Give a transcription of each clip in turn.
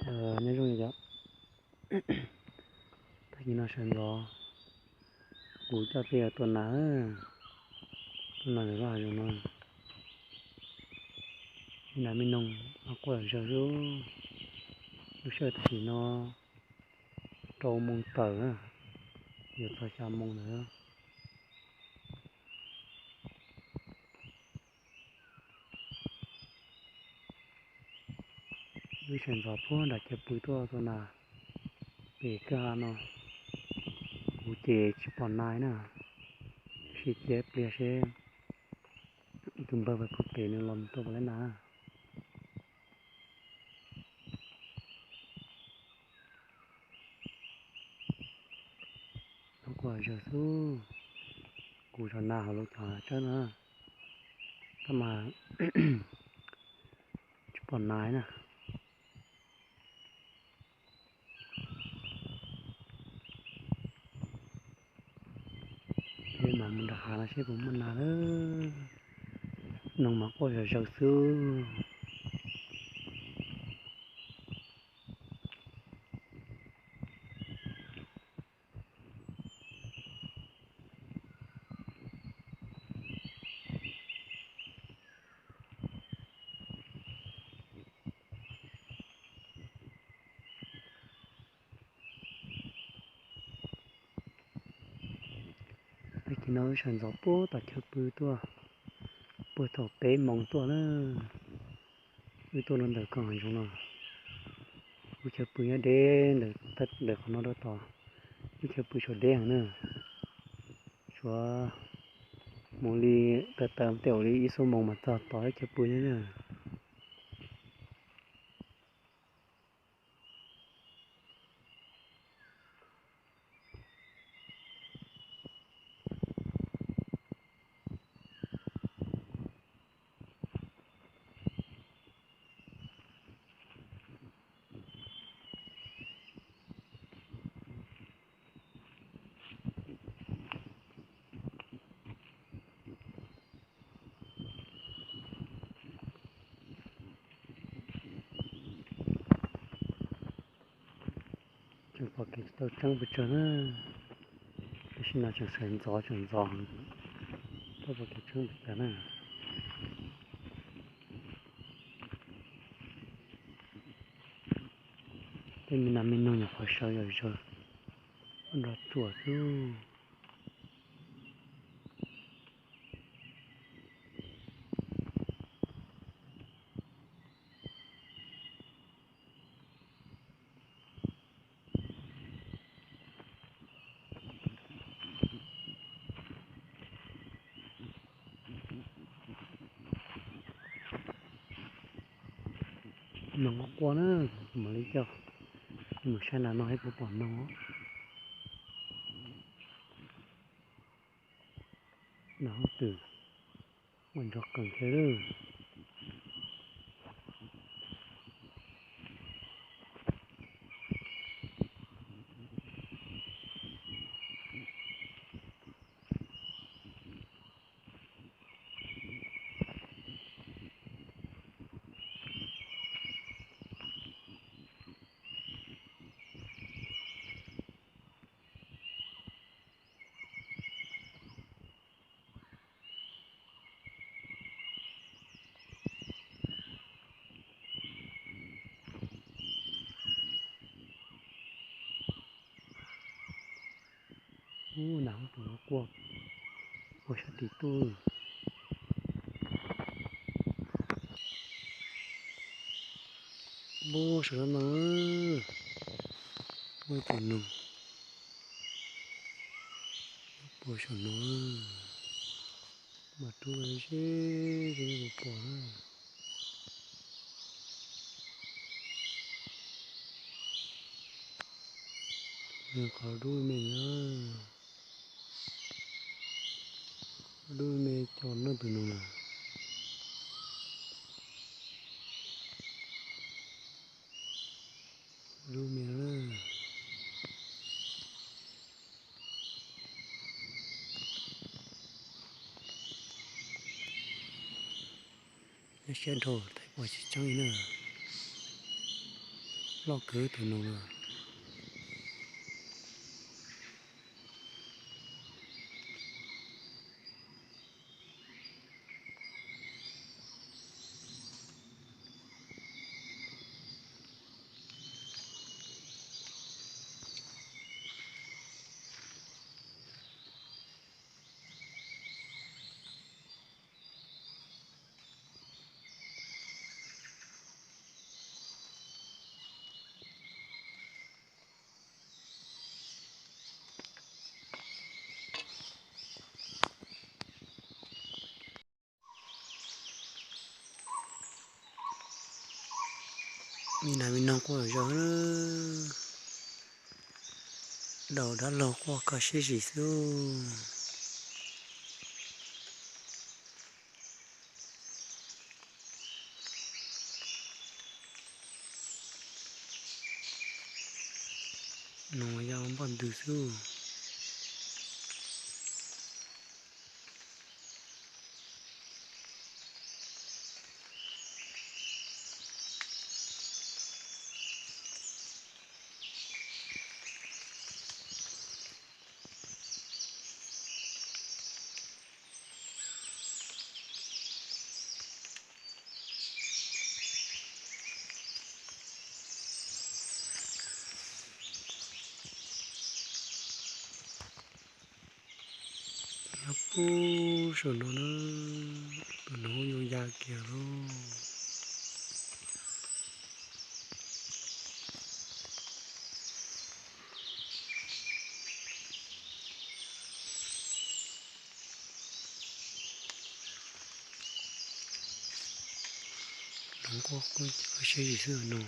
Nyob zoo yom, tag kis no sawv ntxov kuv coj peb tua nas, tua nas ntawm lub hav zoov no. Me nas me noog mas quaj zom zaws xwb. Lub sij hawm tam sim no rau moos tawm na, yuav txog xya moos ntawd. Wb sawv ntxov puag nram chaw pw tuaj tua nas pem kwj ha no. Kuv ces tsis pom nas na, sim cia ib pliag seb tus npawg puag pem nws los mus tua puas tau nas. Nov quaj zom zaws xwb, kuv zov nas hauv lub cov tsawb no, tab mas tsis pom nas na. Peb mam mus nram hav no seb puas muaj nas lawm. Noog mas quaj zom zaws xwb. Tag kis no wb sawv ntxov puag tom chaw pw tuaj, puag thaum peb moos tuaj na. Wb tuaj rau ntawm koog hav zoov no, wb chaw pw nyob deb ntawm qhov no rau tod, wb chaw pw tsuas deb heev na. Tsuas mus li taw taw tej zaum li ib xuab moos mas txog tod wb chaw pw thiab na. Tseem pom kev tsis tau tseeb pes tsawg na, tam sim no tseem sawv ntxov tseem ntxov heev, tsis pom kev tseeb pes tsawg na. Tej me nas me noog nyuam qhuav sawv zom zaws, nrov tsuag xwb. Noog quaj quaj na, mam li coj mus saib nas no seb puas pom noog. Nas hauv twm ua nrov qees kiag lawm. Ub, nas hauv twm quaj, quaj sab tim tuaj. Npua saum no, muaj ib tug noog, npua saum no, mas rub seb puas pom na. Qhov dub me na, dub me coj noj tus noog na. Dub me na. Nyob siab dhau thaij pom tsis tseeb li na. Loj kawg tus no na. Me nas me noog quaj zom zaws, daus dab laug quaj kho siab zim xwb. Noog yaj npoj ntws xwb. Nyob puag saum no na, tus noog yuav ya kiag lauj. Noog quaj kho siab zim xwb no.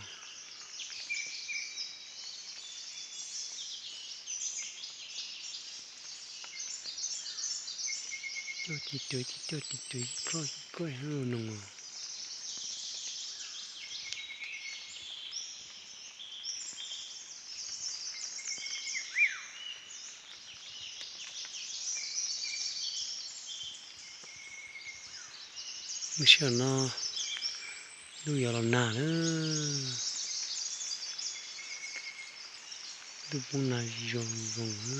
Coj tis tuv, coj tis tuv, coj tis tuv noog. Lub sij hawm no ntuj yuav los nag na, ntuj poob nag zoo zoo na.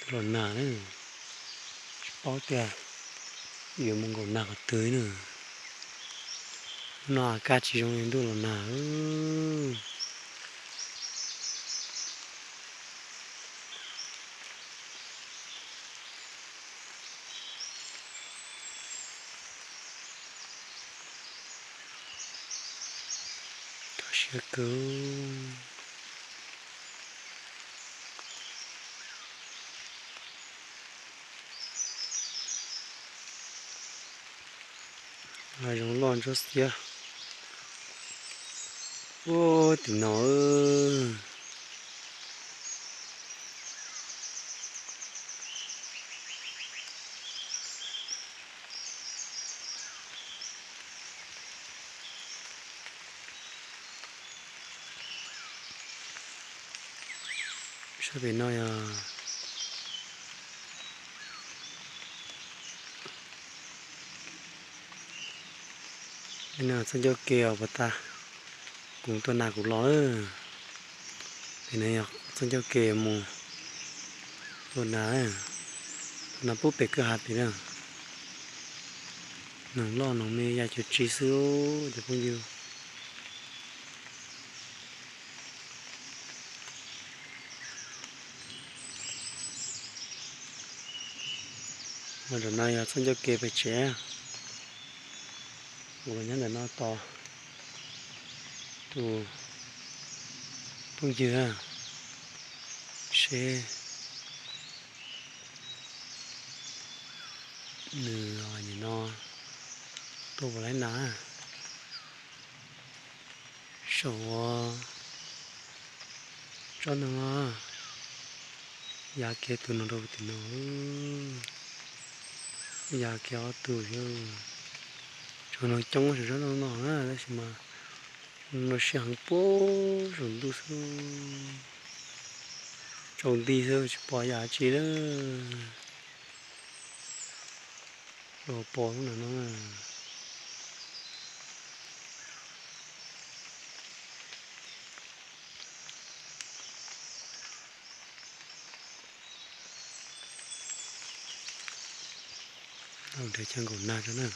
Los nag na, tsis paub tias yuav mus nkaum nag qhov twg na. Hnub no kaj tsis zoo li ntuj los nag. Kho siab kawg. Hav zoov loj ntsuab xiab. Ua tim no. Sab pem no yog txoj ncauj ke os puas tas, kuv tuaj nas kuv los. Pem no yog txoj ncauj ke mus tua nas, tua nas pub pem kwj ha pem na. Noog loj noog me ya cuv tsi xwb cov phooj ywg. Mas ntawm no yog txoj ncauj ke pem tsev, kuv los nyob ntawm no tos tus phooj ywg seb nws nim no tuaj puas laib nas. Saum tsob noog no, ya kiag tus noog rau tim no, ya kiag ob tug xwb. Tsob noog coob saum tsob noog no na, tab sis mas no sij heev puag saum ntuj xwb, tsaus nti xwb tsis pom yam tsi lawm. Ua pos lub no no. Nrhiav chaw nkaum nag rau na.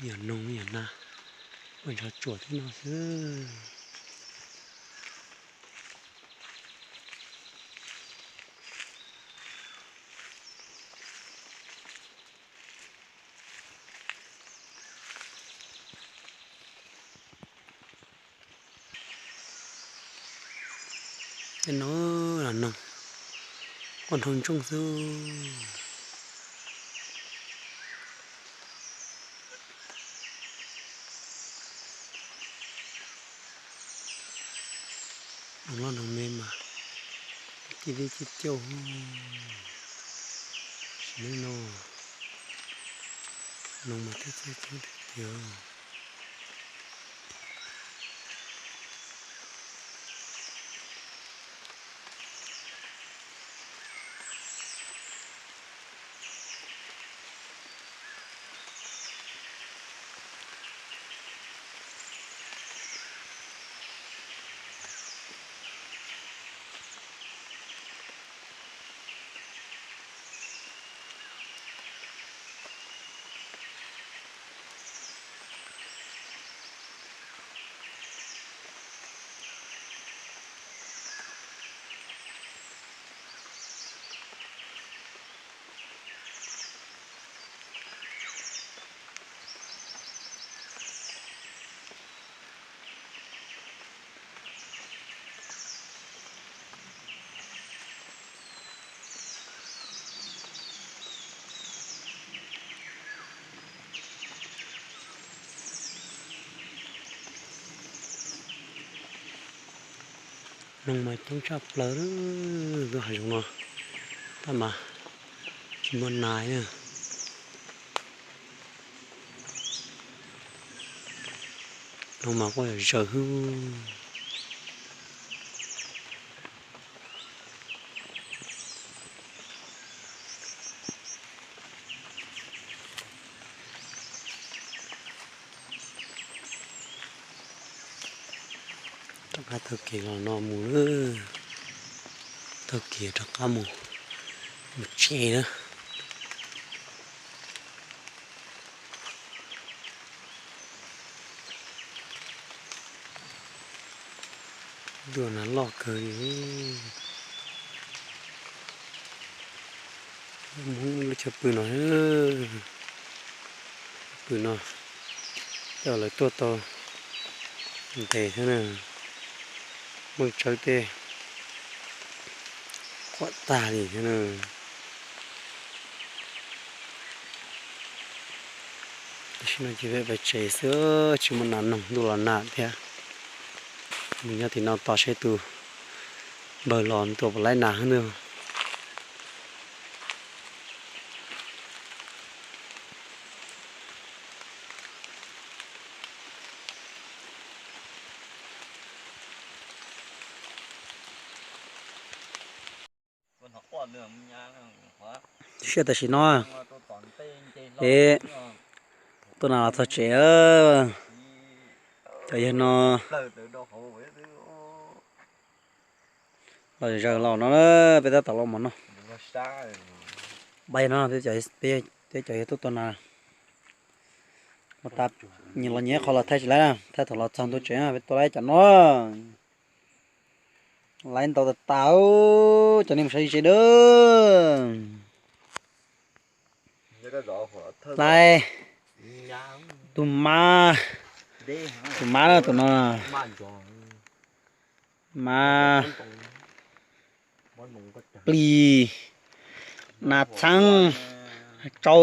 Yog noog yog nag, ua ntshav tsuam thiab no xwb. Tej no los noog, quaj nroo ntsooj xwb. Noog loj noog me mas ci dib ci cauj, sim neej no noog mas thiaj txawj txob tiag tiag. Noog mas coob tshaj plaws lub hav zoov no, tab mas tsis muaj nas na. Noog mas quaj zom zaws hwb. Rov qab taug kev los no mus lawm, taug kev rov qab mus, mus tsev na. Ntuj, nas loj kawg li. Hmoob lub chaw pw no, pw no, coj lawv tuaj tau ntev thiab na, muaj tsawb tej quaj tag li thiab na. Tam sim no ces peb pais tsev xwb, tsis muaj nas noog, ntuj los nag thiab. Mus nyob tim no tos seb tus npawg los tua puas laib nas nawb. Siab tam sim no, es tuaj no los txog tsev, cov yawg no los zaws los no, peb tab tom los mov noj. Pab yog no, peb cov yog tuaj tua nas. Ua tas nyias los nyias qhov los thaij tsis laib, thaij thaum los txog ntua tsev peb tua laib cov no. Laib ntau tas tas, cov nej mus saib ze dawb. Laib tus mab, tus mab na tus no, mab plis, nas txheeb, tsau.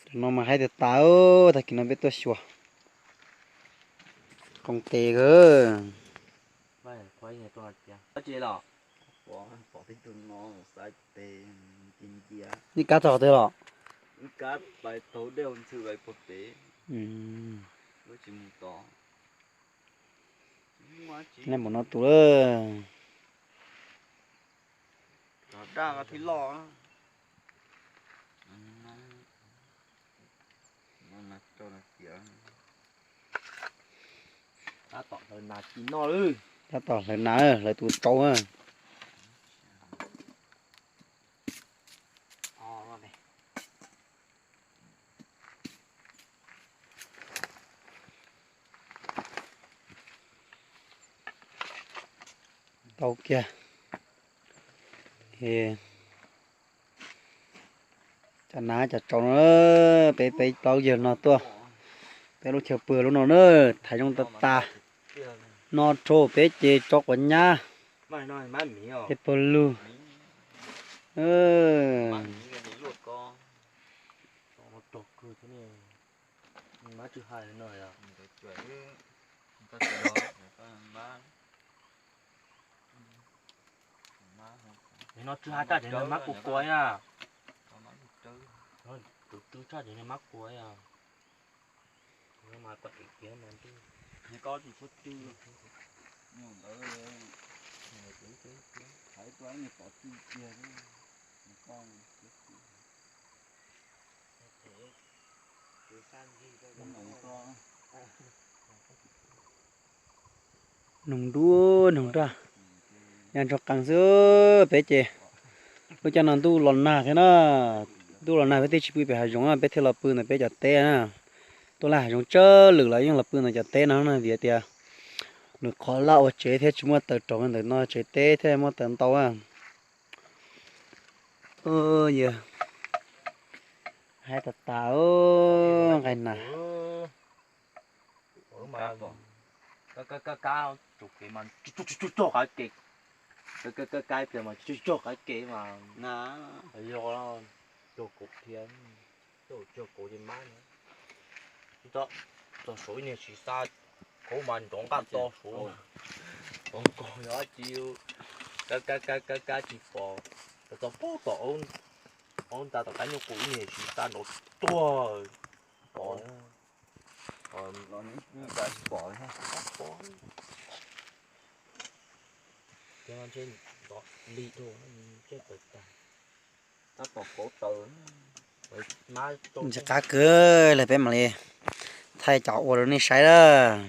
Tus no mas haib tas tas, tag kis no peb tuaj xyuas. Qoos tes kawg. Nej kab txog qhov twg los? Nej npaum no tus. Tab tom hlawv nas, hlawv tus tsau na. Tau kiag. Cov nas cov tsau no, peb peb plaub yawg no tuaj, peb lub chaw pw lub no na, thaiv zoo tas tas. No rho peb ces tso quav nyab, peb pawg lug. No tsw hais tag ces nws mab kua kua na. Tus tsw tshaj ces nws mab kua na. Mas kom dim kiag mas ntuj. Koj tsis txhob tsw. Ntawd, hais tuaj nws pov tsw kiag. Noog dub noog daj, yog ntsoog qees xwb. Peb ces lub caij no ntuj los nag thiab na, ntuj los nag peb thiaj tsis pw pem hav zoov na, peb thiaj los pw ntawm peb cov teb na. Tuaj laj hav zoov tsawg lwm los yeej los pw ntawm cov teb no na, vim tias nws qhov laj ua tsev thiab tsis muaj taws rau ntawm no tsev teb thiaj muaj taws ntau. Yog haib tas tas, nqaij nas. Kab tsuag kev mas cog qab kev, kab kab pliag mas cog qab kev mas yog cog kauv thiab, cog kauv ces mab. Txog saud ib niag siv xab, kauv mas nrov nqaj to saud. Kauv nkaus yog dab tsi, kab kab kab kab tsis pom, txog pem tom aub nta tom qab nyuj qus ib niag siv xab nrov tuag. Pom, pom. Ntsis qab kawg lawm peb mam li thaij cov ua rau nej saib lawm.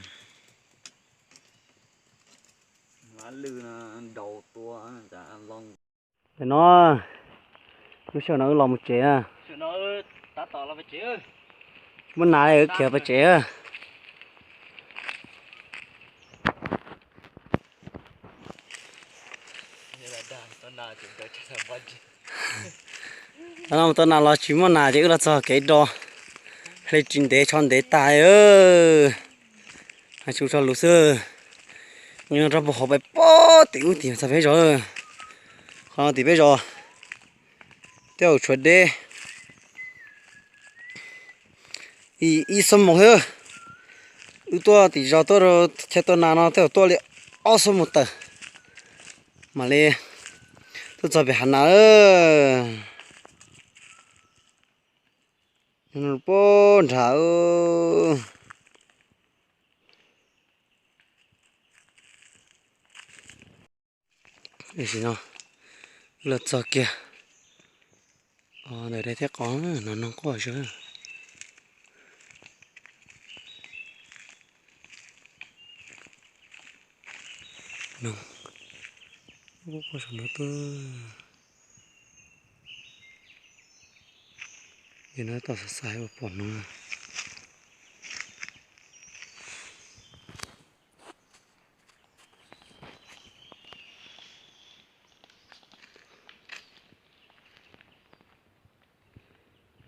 Ntawm no, lub sij hawm no wb los mus tsev na. Tsis muaj nas li wb khiav pais tsev. Tau nas los tsis muaj nas ces wb los txog kev do, hle tsis ntev tsho ntev tas. Hais tsis tau lus xwb. Nyob rau puag hauv pais pem tim ub tim txog peb zos. Qhov no tim peb zos, tej zaum tshuav deb ib xuab moos xwb. Wb tuaj tim zos tuaj rau chaw tua nas no tej zaum tuaj li ob xuab moos tawm, mam li tuaj txog pem hav nas. Puag nrad. Tam sim no los txog kiag ntawm dej thiab qos no, noog quaj zog. Noog, Kuj pom saum no tuaj. Yog no toj xav xav ua pom no.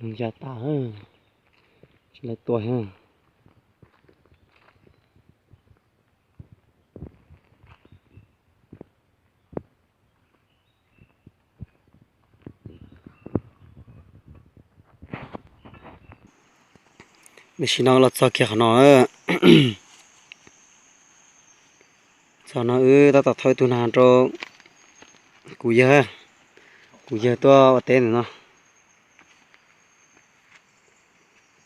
Nws ya tas, tsis lawv tua thiab. Tam sim no los txog kiag qhov no. Txog no wb tab tom thauj ib tug nag rau kuv yawg, kuv yawg tuaj ua teb ntawm no.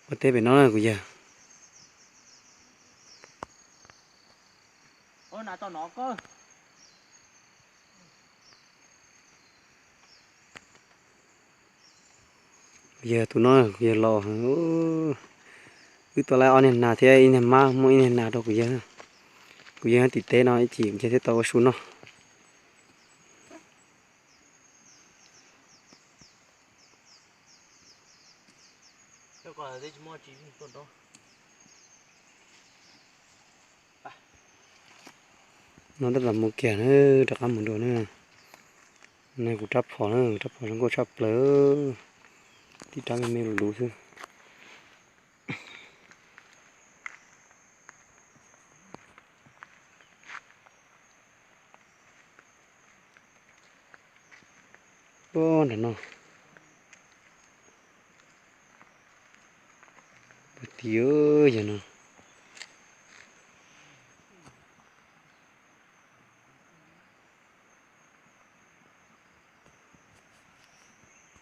Ua teb pem no kuv yawg. Kuv yawg tus no kuv yawg los, wb tua lawm ob niag nas thiab ib niag mab, muaj ib niag nas rau kuv yawg. Kuv yawg nyob tim teb no ib chim kuv yawg thiaj tau ua su noj. No tab tom mus kiag na, rov qab mus dua na. Nag kuv rab phom na, kuv rab phom zoo nkauj tshaj plaws, tib rab me me luv luv xwb. Ub, nram no. Puag tim yog no.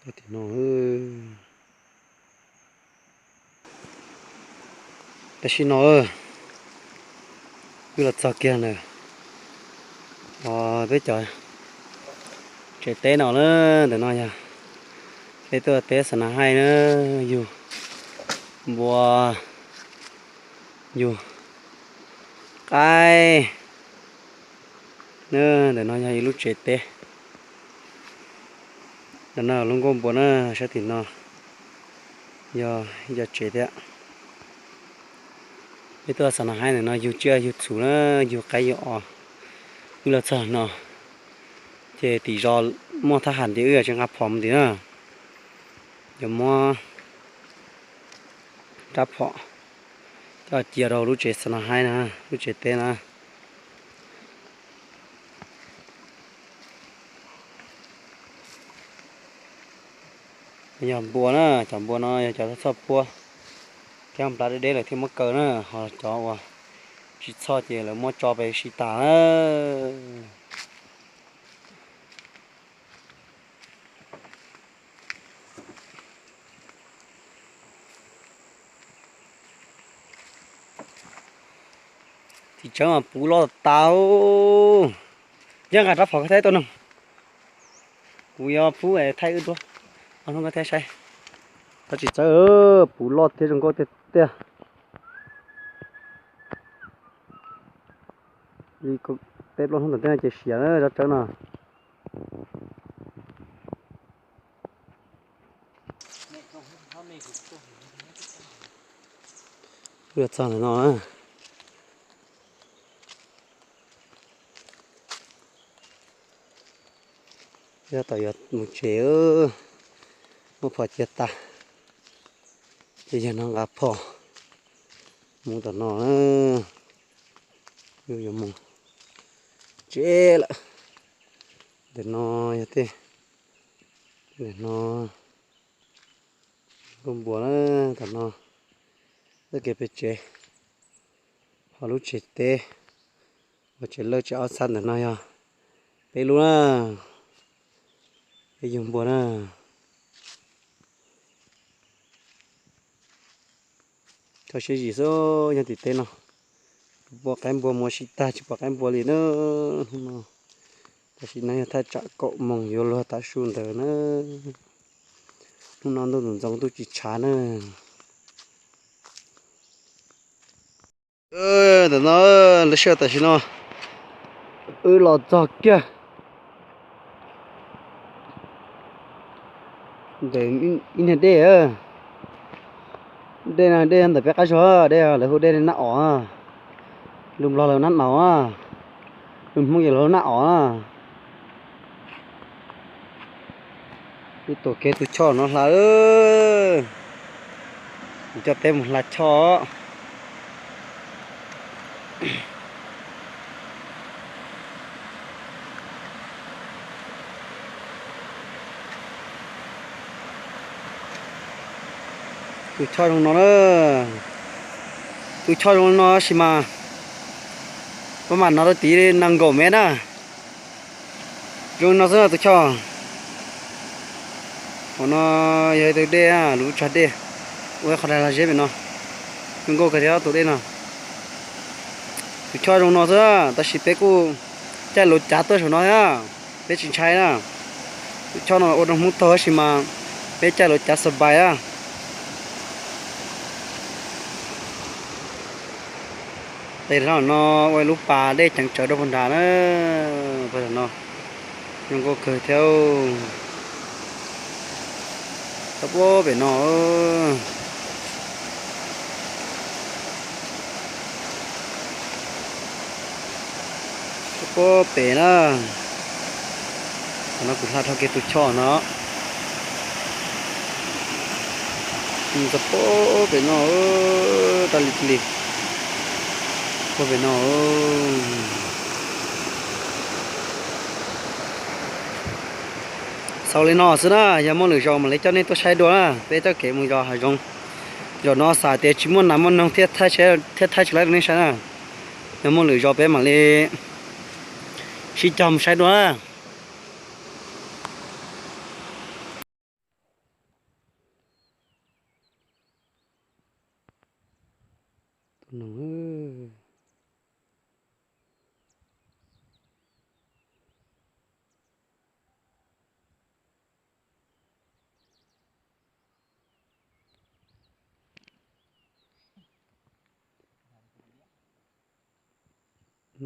Puag tim no. Tam sim no wb los txog kiag ntawm peb cov tsev teb no na. Ntawm no yog peb tuaj teb xa na haij na, yug npua, yug qaib na. Ntawm no yog ib lub tsev teb. Ntawm no lub nkuaj npua na, sab tim no yog ib co tsev thiab. Peb tuaj xa na haij ntawm no yug tsiaj yug txhu na, yug qaib yug os. Wb los txog no ces tim zos muaj thab ham ces wb yuav tsis nqa phom mus tim na, yuav muab rab phom coj cia rau lub tsev xa na haij na, lub tsev teb na. Yog npua na, cov npua no yog cov txhoj puab thiab nplaj deb deb lawm thiaj muab kaw na, ho cov uas tsis txhoj ces lawv muab tso pem sib tas na. Txiv tsawb mas puv loj tas. Yog nqa rab phom koj thaij tuaj no, kuv yuav pub thaij wb duab, hnub koj thaij saib. Txiv tsawb puv loj thiab zoo nkauj tiag tiag. Li peb plaub hnub tom ntej ces siav rab tsawb no. Wb txog ntawm no na. Tab tom yuav mus tsev, muab phom cia tas, ces yog no nqa phom mus tom no na. Yus yuav mus tsev lawm. Ntawm no yog tej, ntawm no lub npua na, tom no txoj kev pem tsev, ho lub tsev teb uas tsev lawj tsev ob txhab ntawm no yog peb lub na, peb yug npua na. Tau siab zim xwb, nyob tim teb no pom qaib npua mus ua si tag tsis pom qaib npua li na. Hnub no tam sim no yog thaj tsam kaum moos yuav luag tav su ntawd na. Hnub no ntuj ntxoov ntuj tsis tshav na. Ntawm no lub sij hawm tam sim no wb los txog kiag Ntawm ib niag dej, dej no dej ntawm peb qab zog, dej lawv hu dej Nab Om, lus Nplog lawv Nab Naus, lus Hmoob ces lawv hu Nab Om na. Peb tuam kev tus choj no hla, coj peb mus hla choj. Tus choj zoo no na, tus choj zoo no sis mas pab mam no rau tid nees nkaum mev na. Zoo no xwb no tus choj. Hauv no yog ib tug dej, lub tsag dej, ua qhov dais lag zeb pem no. Zoo nkauj kawg thiab tus dej no. Tus choj zoo no xwb, tab sis peb kuj caij luv cav tuaj saum no thiab, peb tsis ntshai na. Tus choj no ua rau Hmoob taug tab sis mas peb caij luv cav xab pais na. Tes hlo no ua ib lub pas dej ceev tsawv rau puag nrad na, puag tam no. Zoo nkauj kawg thiab. Txog puag pem no, txog puag pem na. Qhov no kuv hla dhau kiag tus choj no. Txog puag pem no, rau li li, puag pem no. Xaus li no xwb na, yog muaj lwm zaus mam li coj nej tuaj saib dua na, peb txoj kev mus zos hav zoov. Zaum no xav tias tsis muaj nas muaj noog thiab thaij tsis laib rau nej saib na. Yog muaj lwm zaus peb mam li sib cog mus saib dua na.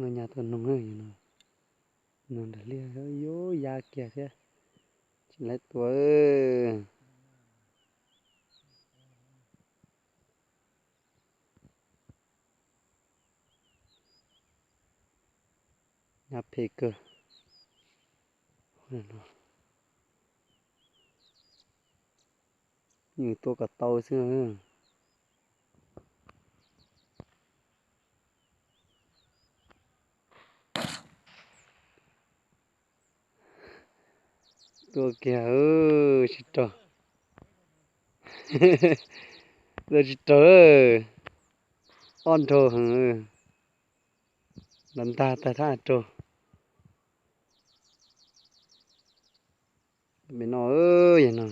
No nyas tua noog, noog nram liaj yuav ya kiag thiab, tsis laib tua. Nyas phem kawg. Nws tua kom tau xwb. Tua kiag, tsis raug. Tua tsis raug, ob nrau heev. Los ntag tag thab rau. Pem no, yog no,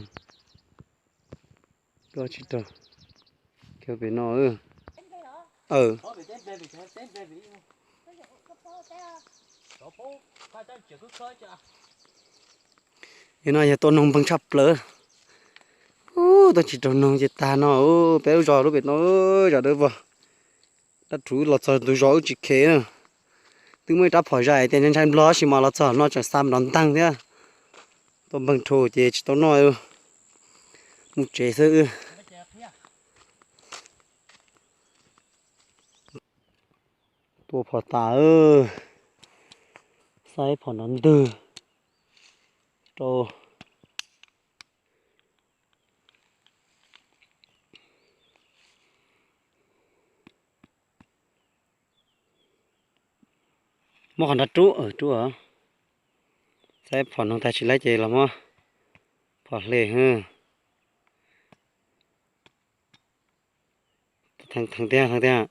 koj tsis raug, koj pem no. Yog no yog tua noog npeeg tshaj plaws. Ub, tua tsis raug noog ces tag no. Peb lub zos lub pem no, zos dawb vog. Dab rhuv los txog ntug zos wb tsis khev na. Twb muaj ib rab phom zais tias ntshai nplog tab sis mas los txog no tseem xa nrov nteeg thiab. Tua npeeg rhuv ces tsis tau noj, mus tsev xwb. Tua phom tas, xa ib phom nrov ntwg rau. Muab qhov nrab rub, rub. Xa ib phom noog tag tsis laib ces los muab phom hle. Theej tiag, theej tiag.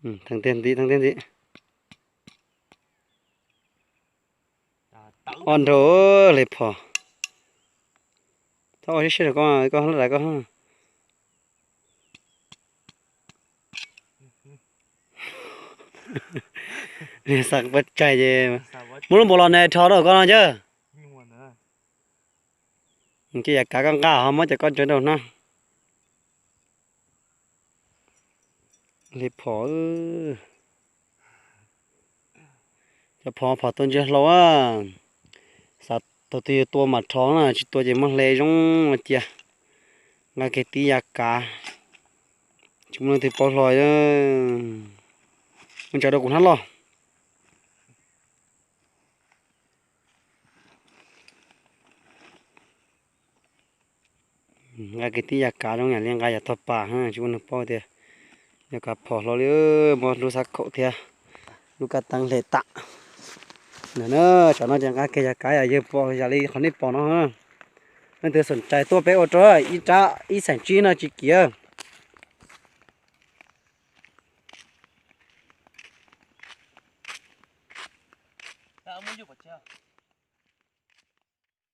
Theej tiag ntxiv, theej tiag ntxiv. Ob nrau li phom. Txhob ua siab siab rau koj, koj laj dav koj. Xa pov tseg ces muab lub npau los ne rho rau koj no cab. Ces yam kav koj nqa ho muab cov koj ntsaw rau na. Li phom, cov phom, phom tua ntsiag hlau a. Xav Thaum twg yuav tua mam rho na, tsis tua ces muab hle zoo cia. Nqa kiag tib yav kav, tsis muaj leej twg paub hlo. Ua ntsaws rau kuv hnab los. Nqa kiag tib yav kav zoo yam li nqa yav tog pas, tsis muaj neeg paub tias yog kav phom hlo li, muaj lub xab khaum thiab lub kab teeb hle tam. Ntawm na, tsam no ces nqa kiag yav kav yam yawg pom yam li qhov nej pom no. Leej twg xom txais tuaj peb ua rau ib rab ib xeem tsib no tsis kiv.